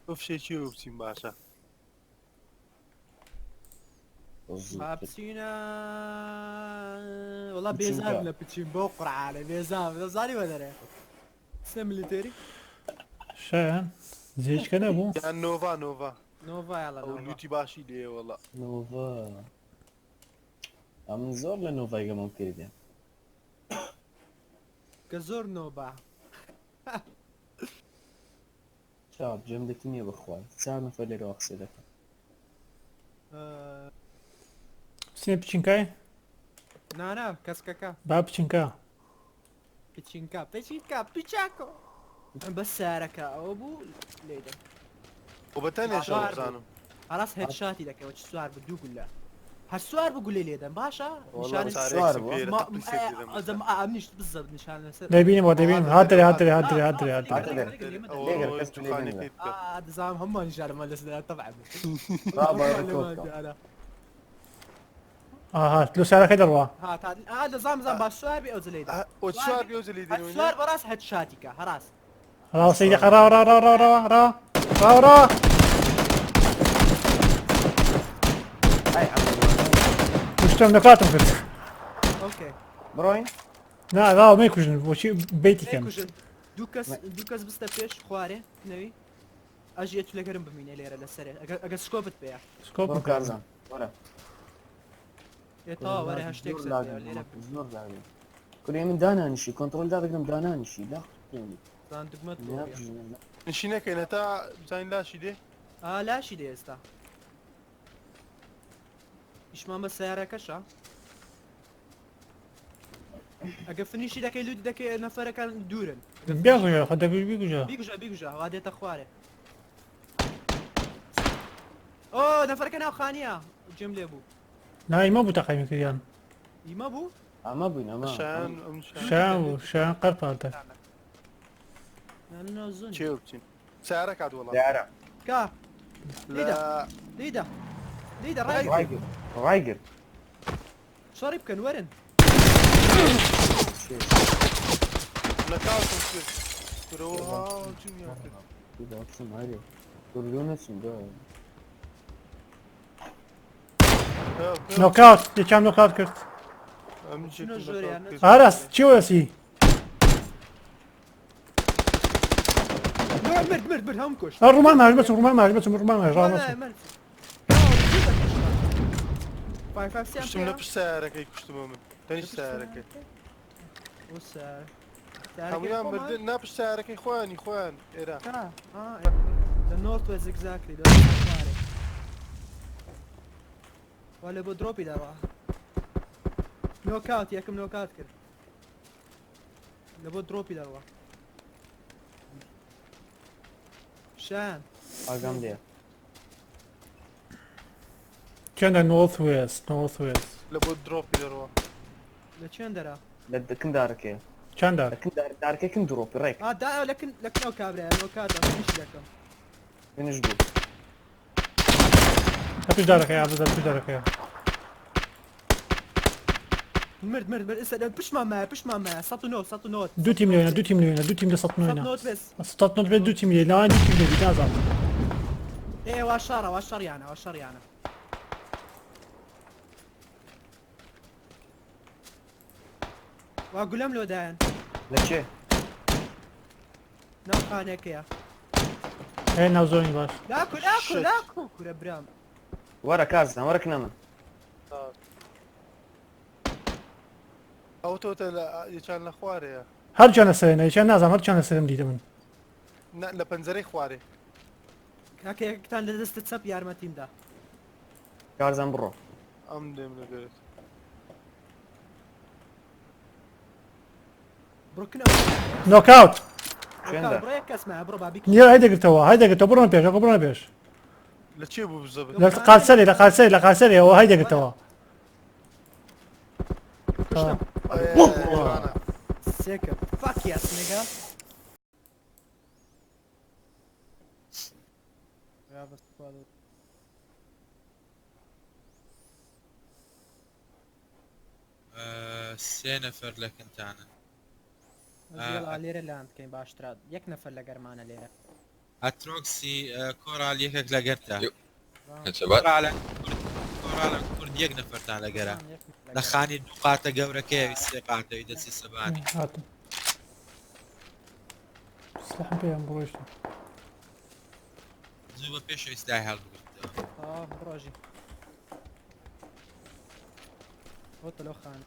بفشێکی و بچین باشە. با بچینە وەڵا بێزار لە بچین بۆ قورعانە بێزار دەزانی وە دەرێ سێ military شایان جێچکە نەبوو یان نۆڤا نۆڤا نۆڤا یاڵا ئەو نۆڤا loot ی باشی لێ وەڵا. نۆڤا ئەمن زۆر لە نۆڤای گەمەم کردێ. کە زۆر نۆبا. چاپ جێم لە نییە بەخوا چار نەفەر لێرەوە قسە دەکەن. بچینە پچینکای؟ نانا کەسکەکە. با پچینکا. پچینکا پچینکا پیچاکۆ. بەس سیارەکە ئەوە بوو لێدەم. خۆ بە تەنێشەوە سوار بوو. بزانم. خلاص headshot ی دەکەوە چ سوار بوو دوو گولە. هەر سوار بوو گولەی لێدەم باشە والله نیشانە چارەیەک سوار سم بوو. پێرە ما تەقلیسێک لێدەم ئەزم ئێستا. ئەمنیش بالضبط نیشانە لەسەر دەبینم بۆ دەبینم هاتە هاترێ دەرێ هاترێ هاتە هاترێ هاترێ هاترێ هاتە دەرێ. ئەوە لێگەر ئەوە کەس لێ دوخانەکەی نەدا. بکە. دەزانم هەمووان نیشانەمان لەسەر طبعا ڕا با هەمووان ڕیکۆرد لەمان کەم. دیارە. ئاها لۆ سارەکەی دەڕوا. هات هات ئا دەزانم زانم با سوار بێ ئەو جلەی دەم. ئەو سوار بێ ئەو جلەی هەر دەنەوە سوار بەڕاست headshot ی کە هەڕاست. ڕاو سەیدە ڕاو ڕاو ڕاو ڕاو ڕاو ڕاو ڕاو ڕاو. ئەی عەبدوڵڵا. کوشتم نەکاتم کرد. okay. بڕۆین؟ نا ڕاو مەیکوژن بۆچی بەیتی کەم. مەیکوژن. دوو کەس دوو کەس بستە پێش خوارێ نەوی ئەژی تو لەگەرم بمینێ لێرە لەسەرێ ئەگەر ئەگەر scope ت پێیە. scope بڕۆ کارزان وەرە. ئێ تەواو وەرە هەشتێک زۆر سەر لاگم لێرە زۆر لاگم. کوری من دانانیشی کۆنتڕۆل دادەگرم دانانیشی لا خوێنی. زان دگمەت گۆڕیە. نشینەکەین هەتا بزانین لاشی دێ. ئا لاشی دێ ئێستا. ئیشمان بە سیارەکەشە. ئەگە finish ی دەکەی loot دەکەی نەفەرەکان دوورن. بێگوژە خۆ دەگوژ بیگوژە. بیگوژە بیگوژە وا دێتە خوارێ. ئۆ نەفەرەکە ناو خانیە جێم لێ بوو. نا ئیمە بوو تەقەمی کردیان. ئیمە بوو؟ ئەمە بووین ئەمە. شایان ئەم شایان. شایان بوو شایان قەرپاتە. نا زۆن. چێ بچین. سیارە کات وەڵا. دیارە. کا لە لیدە لیدە لیدە ڕای ڕایگر ڕایگر. شەڕی بکەن وەرن. نەکاوتم کرد. کورەوە جومیان کرد. بچم هەرێ. کوردۆ نەچم دا. نۆکاوت یەکیان نۆکاوت کرد. ئەم چونە ژۆریان کرد. ئاراس چی وەسی؟ مرد مرد مرد هەم کوشت. ڕومان ماش بچم ڕومان ماش بچم ڕومان ماش ڕاو نەچم. مرد. فایف فایف سیان کوشتم لە پشت سیارەکەی کوشتمە من. تەنیشت سیارەکەی. هەموویان مردن نا پشت سیارەکەی خۆیانی خۆیان ئێرە. لە north west exactly وا لە بۆ drop ی دەڕوا. knockout یەکەم knockout کرد. لە بۆ drop ی دەڕوا. شان ئاگام لێیە. چەندە north west north west. لە بۆ drop ی دەڕوا. لە چێن دەرا؟ لە دکن دارەکەیە. چەند دار؟ لە کن دار دارەکەی کن drop ی ڕێک. ئا دا لەکن لەکن ئەو کابرایە knockout finish دەکەم. finish بوو. لە پشت دارەکەیە بزە پشت دارەکەیە. مرد مرد مرد ئێستا پشمان مایە پشمان مایە 109 109 دوو تیم لێنە دوو تیم لێنە دوو تیم لە سەد نۆینە. 109 بس. سەد نۆ بێت دوو تیم لێ لەوان دوو تیم لێ بیت نازانم. ئێ وا شەڕە وا شەڕیانە وا شەڕیانە. وا گولەم لۆ دایەن. لە کێ؟ ناو خانەکەیە. ئێ ناو زۆنی باش. لاکو لاکو لاکو کورە برام. وەرە کارزان وەرە کنە من. ئەو تۆتە لە یەکیان لە خوارەیە. هەر چیان لەسەرێنە یەکیان نازانم هەر چیان لەسەرم دیتە من. نا لە پەنجەرەی خوارێ. کاکە یەکتان لە دەستە چەپ یارمەتیم دا. کارزان بڕۆ. ئەم دێم لەگەرت. بڕۆ کنە. نۆکاوت. چێندە؟ بڕۆ یەک کەس مایە بڕۆ با بیک. نییە هەی دەگرتەوە هەی دەگرتەوە بڕۆنە پێش ئەوە بڕۆنە پێش. لە چێ بوو بزەبت؟ لە قالسەرێ لە قالسەرێ لە قالسەرێ ئەوە هەی دەگرتەوە. کوشتم. جوانە. سێکە. Fuck yes nigga. یا بەس سێ نەفەر لە کنتانن. لێرە لاند بکەین باشترە یەک نەفەر لە گەرمانە لێرە. ئەترۆکسی کۆرال یەکێک لەگەرتە. شباب کۆرالە کورد یەک نەفەرتان لەگەرە لە خانی دوو قاتە گەورەکەی سێ قاتەوی دەچی سەبانی. هاتم سلاحم پێیان بڕۆیشتم. زوو بە پێشەوەی سلاحی هەڵبگرتەوە. ڕۆژی هۆتە لەو خانە.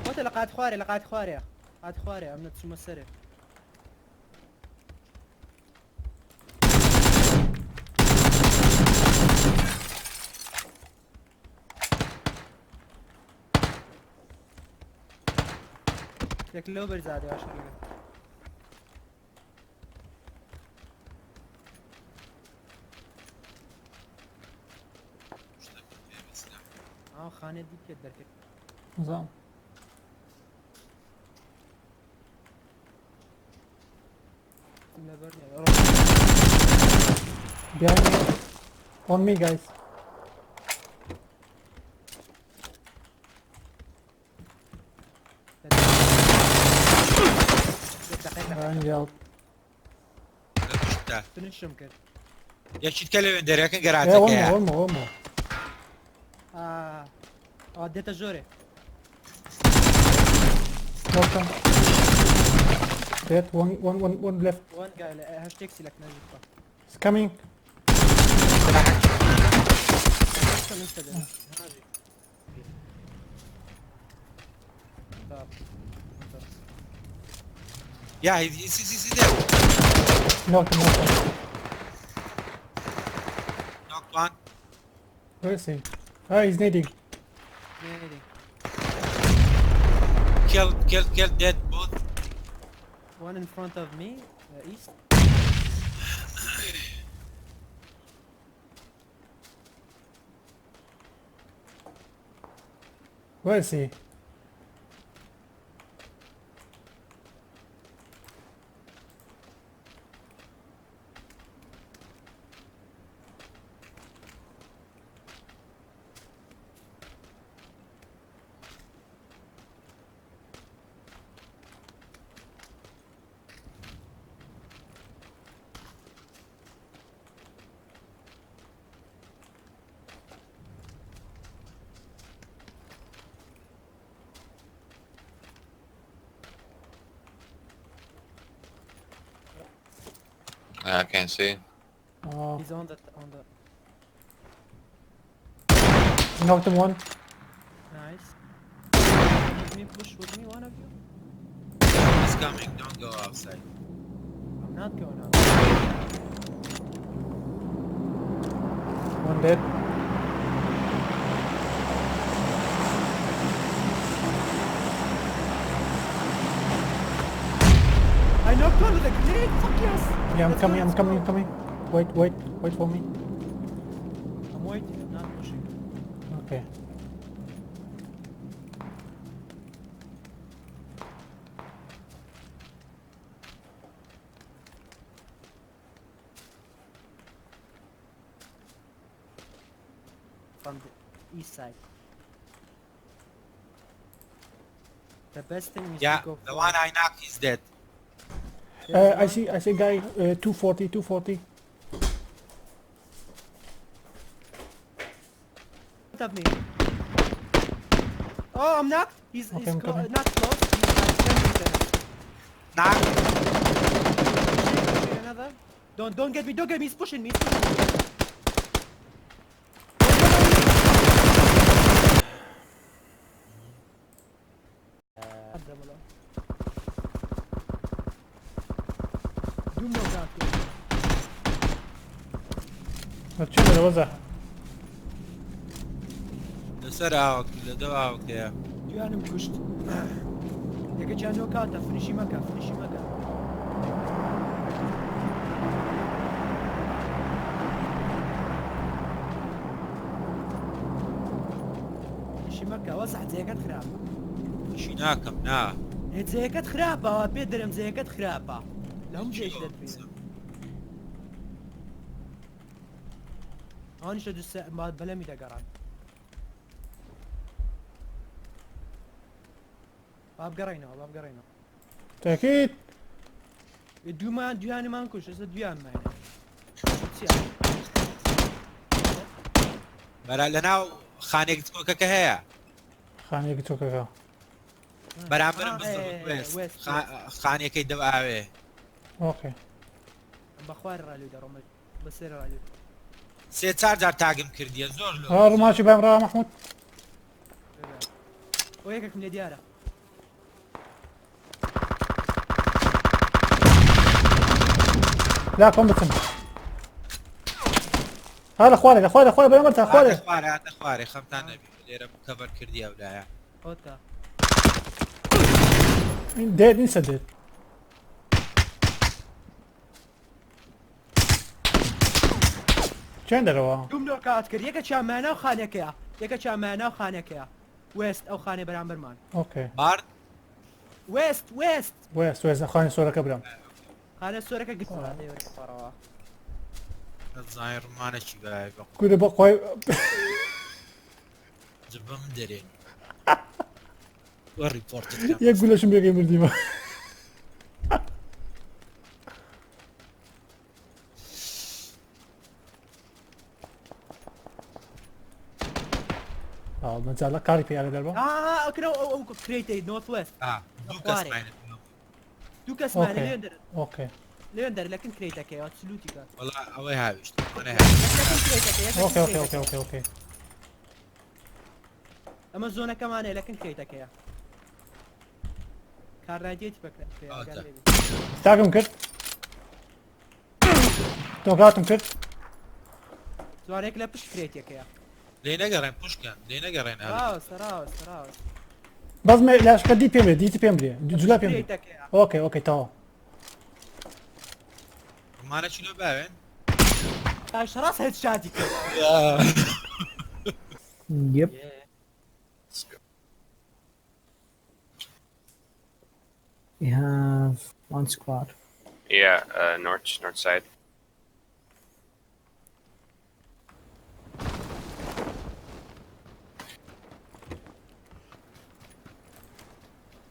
هۆتە لە قات خوارێ، لە قات خوارێ، قات خوارێ. ئەم نەچوومە سەرێ. یەک لەو بەرزادێ باشە لەگەر. شتەکەم پێ بە سلاح. ئاو خانێ دی پێت دەرکرد. زام. لەبەر نییە. Behind me. On me, guys. I need help. لە پشتتا. فنشم کرد. یەکیت کە لەوێن دەرەکە Yeah, one گەراجەکەیە. more, one more, one more. ئا دێتە ژۆرێ. Knocked him. Dead. One, one, one, one left. وان گای لە هەشتێک سی لە کنەژی بخوا. He's coming. هاژی. طب. طب. Yeah, he's there. Knocked him, knocked him. Knocked one. Where is he? Ah, he's nading. Nading. Kill, kill, kill, dead, both. One in front of me, east. Where is he? I can't see. Oh. He's on the on the. Knocked him one. Nice. With me, push with me, one of you. He's coming. Don't go outside. I'm not going out. One dead. I knocked one with a grenade. Fuck yes. Yeah, I'm Let's coming, go, I'm let's coming, go. I'm coming. Wait, wait, wait for me. I'm waiting, I'm not pushing. Okay. From the east side. The best thing is Yeah, to go the for one I knocked is dead. I see guy, 240, 240. Of me. Oh, I'm knocked. He's, Okay, he's I'm coming. not close. He's at 10 meters. Knocked. Pushing, pushing another. Don't get me. Don't get me. He's pushing me. He's pushing me. چی وەزە؟ لەسەر ئاوەک لە دەو ئاوەکەیە. گیانم کوشت. یەکەکیان نۆ کاتە فنیشی مەکە، فنیشی مەکە. فنیشی مەکە، وەزع جێگەت خراپە. فنیشی ناکەم، نا. ئێ جێگەت خراپە، پێ دەرم جێگەت خراپە. لە هەموو جێیش دەتبینم. ئەوانیش لە دوو سێ بەلەمی دەگەڕان. با بگەڕێینەوە با بگەڕێینەوە. تاکید. دوومان دویانمان کوش ئێستا دویان ماینە. چیە؟ بەرا لەناو خانێک چکۆکەکە هەیە. خانێک چۆکەکە. بەرامبەرم بزڕ خانێکەی دەو ئاوێ. okay. بەخوار ڕالوی دەڕۆم بەسەر ڕالوی. سێ چار جار tag م کردیە زۆر لۆ. ها ڕماچی بام ڕا محمود. ئەو یەکێکم لێ دیارە. لا کۆم بچم. ها لە خوارێ لە خوارێ لە خوارێ بەرامبەر تا خوارێ. هاتە خوارێ هاتە خوارێ خەمتان نەبی لێرە cover کردی ئەولایە. ئۆتا. دێت نیسە دێت. چێن دەرەوە؟ دوم knockout کرد یەکەکیان مایە ناو خانەکەیە یەکەکیان مایە ناو خانەکەیە west ئەو خانەی بەرامبەرمان. okay. بارد west west west west خانی سۆرەکە برام. خانە سۆرەکە گرت. دەزانین ڕمانەکی بای بە کورە بە خۆی جبە من دەرێن. وە ڕیپۆرتت کەم. یەک گولەشم بێگەی مردیمە. مەجالە کاری پێ ئەگە دەربە. ئەکرە ئەو ئەو کرێتەی نۆرث وێست. دوو کەس خوارێ. ماینە. دوو کەس مانە okay. لێن دەر okay. لێن دەر لەکن کرێتەکەیەوە چلوتی کات. وەڵا ئەوەی هاویشت. ئەوەی هاویشت. لەکن کرێتەکە یەک لەکن okay okay کرێتەکە. okay okay okay. ئەمە zone ەکەمانەیە لەکن کرێتەکەیە. کارنایدێتی بەکرێ. ئاتا. tag م کرد. knockout م کرد. جوانێک لە پشت کرێتەکەیە. لێ نەگەڕێن پشکەن لێ نەگەڕێن هەر. ڕاوەستە ڕاوەستە ڕاوەستە. بەس لاشکە دی پێم بێ دیتی پێم برێ جولا پێم برێ. کرێتەکەیە. okay okay تەواو. ڕمانەکی لۆ باوێن؟ باش ڕاست headshot ی کرد. Yep. Let's go. We have one squad. Yeah, north side.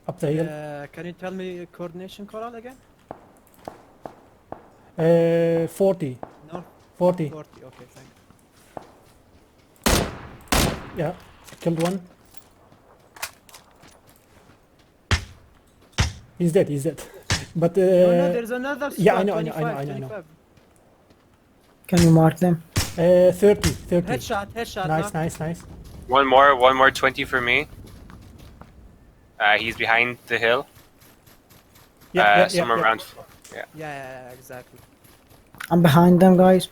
Up the hill. Can you tell me coordination coral again? 40. North. 40. 40. Okay, thank you. Yeah, killed one. He's dead. He's dead. But No, no, there's another squad. yeah, I know, I know, I know, 25, I know, I know. 25. Can you mark them? 30, 30. Headshot, headshot. Nice, knock. nice, nice. One more 20 for me. He's behind the hill. Yeah, yeah, yeah, somewhere yeah. around. Yeah. Yeah, yeah, yeah, exactly. I'm behind them, guys.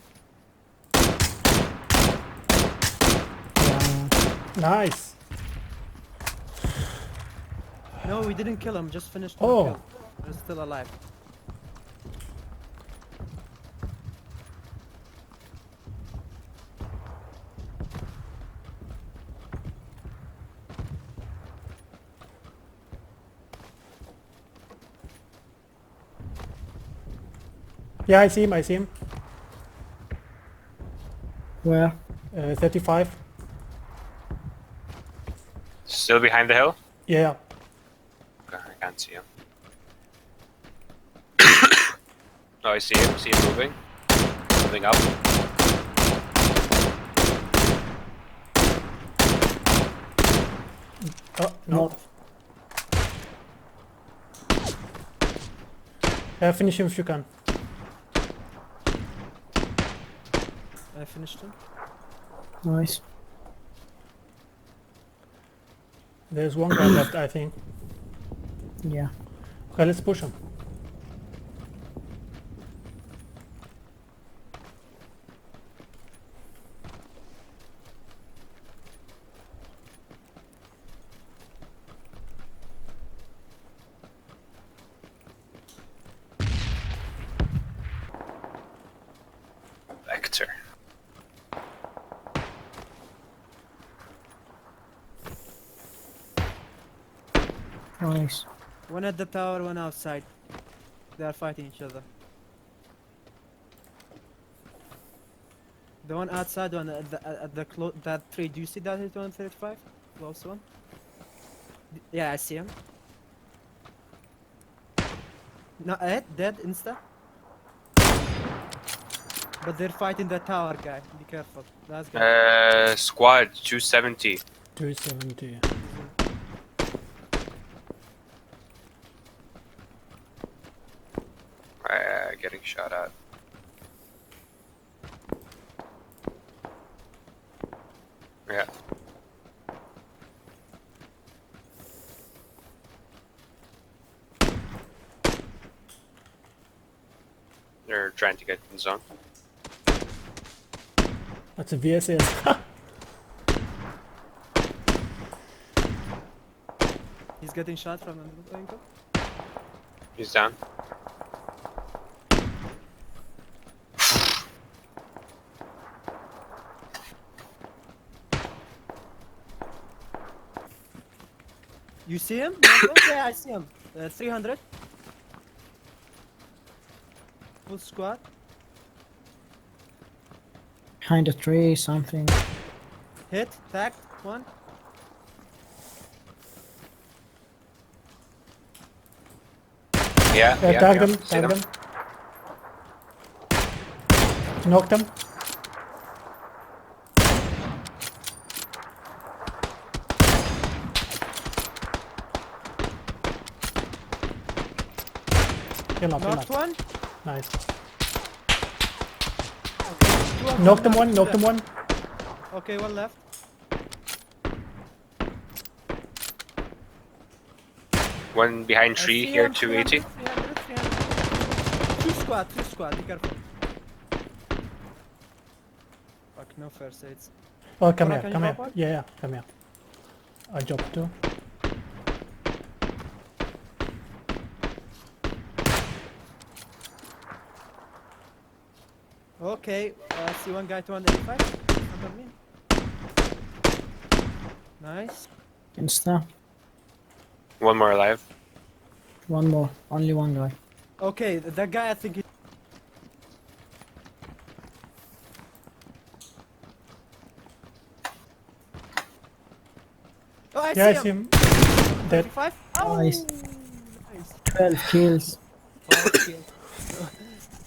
Yeah. Nice. No, we didn't kill him. Just finished. Oh. Kill. He's still alive. Yeah, I see him. I see him. Where? 35. Still behind the hill? Yeah. Okay, I can't see him. Oh, I see him. See him moving. Moving up. Oh, no. North. Finish him if you can. I finished him. Nice. There's one guy left, I think. Yeah. Okay, let's push him. Vector. Nice. One at the tower, one outside. They are fighting each other. The one outside, one at the that tree. Do you see that hit 135? Close one. Yeah, I see him. No, dead insta. But they're fighting the tower guy. Be careful. Last guy. Squad 270. 270. Getting shot at. Yeah. They're trying to get in zone. That's a VSS. He's getting shot from another angle. He's down. You see him? Yeah, I see him. 300. Full squad. Behind a tree, something. Hit. Tagged. One. Yeah, Yeah, yeah, tag yeah. them, See tag them. Knock them. Heal up, heal Knocked up. one. Nice. Two of Knocked them left, one, two knocked them left. one. Okay, one left. One behind I tree see here, him, 280. 300, 300, 300. Two squad, two squad, be careful. Fuck, no first aids. Oh, come Cora, here, can you come here. drop one? Yeah, yeah, come here. I dropped two. Okay, I see one guy 285 in front of me. Nice. Insta. One more alive. One more. Only one guy. Okay, that guy I think he... Oh, I Yeah, I see see him. him. Dead. 35? Oh, Nice. nice. 12 kills. 12 kills.